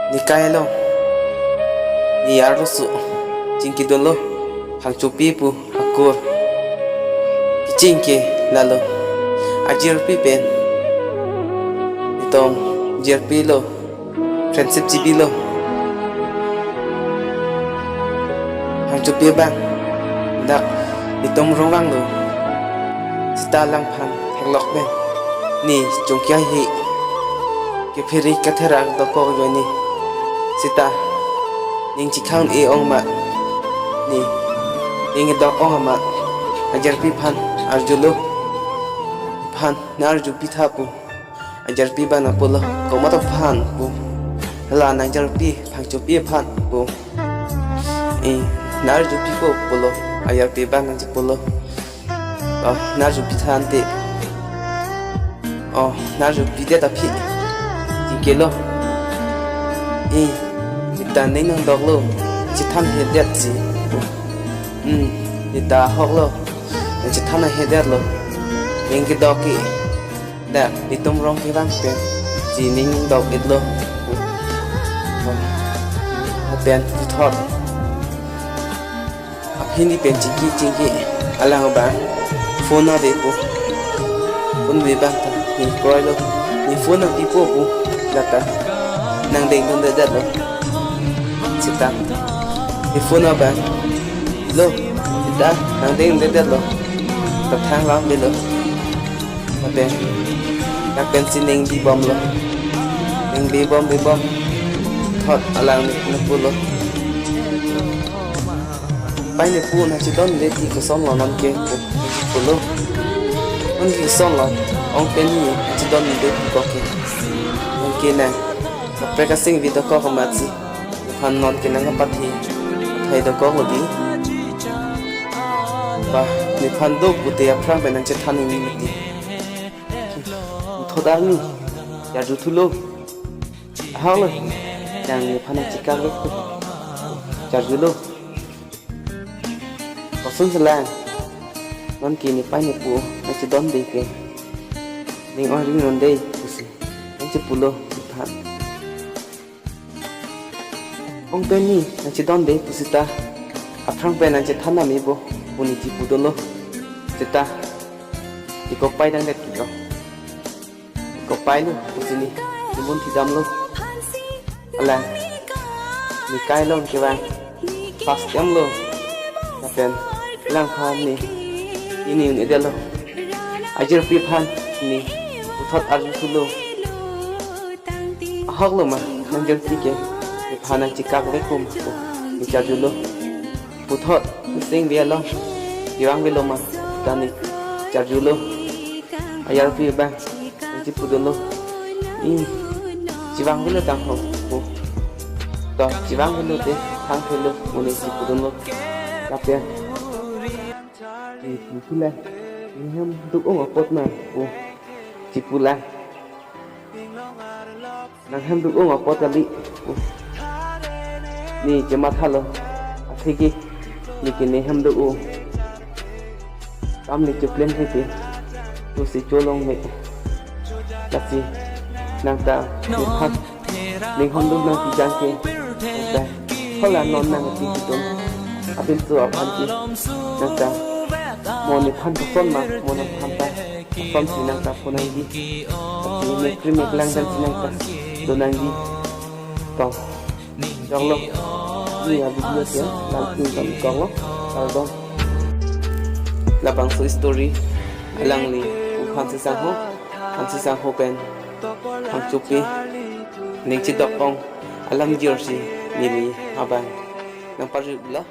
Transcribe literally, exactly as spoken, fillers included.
Nekai along ne arloso chingkidunlo, Phangchopi pu akur. Keching ke lalo, ajirpi pen netum jirpilo, friendship chibilo. Phangchopi abang dak netum rong vanglo. Seta alangphan theklok pen ne chongkia he kephere katherak dokok ajoine. Seta ning chikhang-e ong ma, ne ning edok ong ma, ajirpi aphan arjulo. Nephan nang arjupi tha pu. Ajirpi abang nangpulo, komat aphan pu. Hala nang jirpi Phangchopi aphan pu. Eh, nang arjupipo pulo, ajirpi abang nangchipulo. Oh, nang arjupi tha ante. Oh, nang arjupidet aphi chingkilo. Eh, seta ning nangdoklo, chethan hedetsi. Hmm, seta ahoklo, chethan hedetlo. Ning kedok ke dak netum rong kevang pen si ning dok-etlo. Lapen puthot aphi ne pen chingki chingki alang abang phone ave pu. Phone ave abang ta ne kroilo. Ne phone nangpipo pu, lata nangdengdundedetlo. Seta ne phone abang lo, seta nangdengdundedetlo. Ta thang lang avelo. Lapen lapensi ning bibomlo. Ning bibom bibom thot alang ne pulo, "Pai ne pu, nangchedonde ti kosonlo nonke?" pulo. "Nonke kosonlo? Ong pen ne nangchedonde ti koke. Nonke nang kaprek asing vi dokok amatsi. Nephan nonke nang kapathe, thai dokoklo di. Ba, nephan do pute aphrang pen nangchethan nangji mati. Thot arni, charju thulo. Ahoklo, nang nephan nangchekak le pu. Charjulo. Koson selang, nonke ne pai ne pu, nangchedonde ke. Ning ong ring ronde pusi nangchipulo nephan. Ong pen ne nangchedonde pu seta, aphrang pen nangchethan nangji bo pu ne chipudunlo. Seta, ne kopai dangdet kilo. Ne kopailo pusi ne chimun thidamlo. Alang nekai along kevang, first time lo. Lapen alangphan ne ini un-edetlo. Ajirpi aphan ne puthot arju thulo. Ahoklo ma, nang jirpi ke nephan nangchekak le pu ma pu ne charjulo. Puthot sing vi along kevang avelo ma, ta ne charjulo. Ajirpi abang nangchipudunlo, "Ih, chevang avelo tang ho pu. To, chevang avelo te, thang avelo," pu ne chipudunlo. Lapen, "Ih, pu la, nehem duk-ong apot ma pu," chipu la. "Nanghem duk-ong apot kali pu ne chemathalo. Atheke neke nehem duk-ong. Kam ne cheplen theke, pusi cholong me. Lasi nangta nephan ning honduk nangpijang ke, nangta hala non nangpi piton apinso aphan ke, nangta mo nephan koson ma, mo nephan ta kosonsi nangta phone nangji. Lasi mekri meklang damsi nangta do nangji. To, joklo. Ne a-video ke langtum kami koklo. Kardom." Labangso story alangli pu Phansi Sangho, Phansi Sangho pen Phangchopi ning chedok ong alam jirsi neli abang nangparjulo.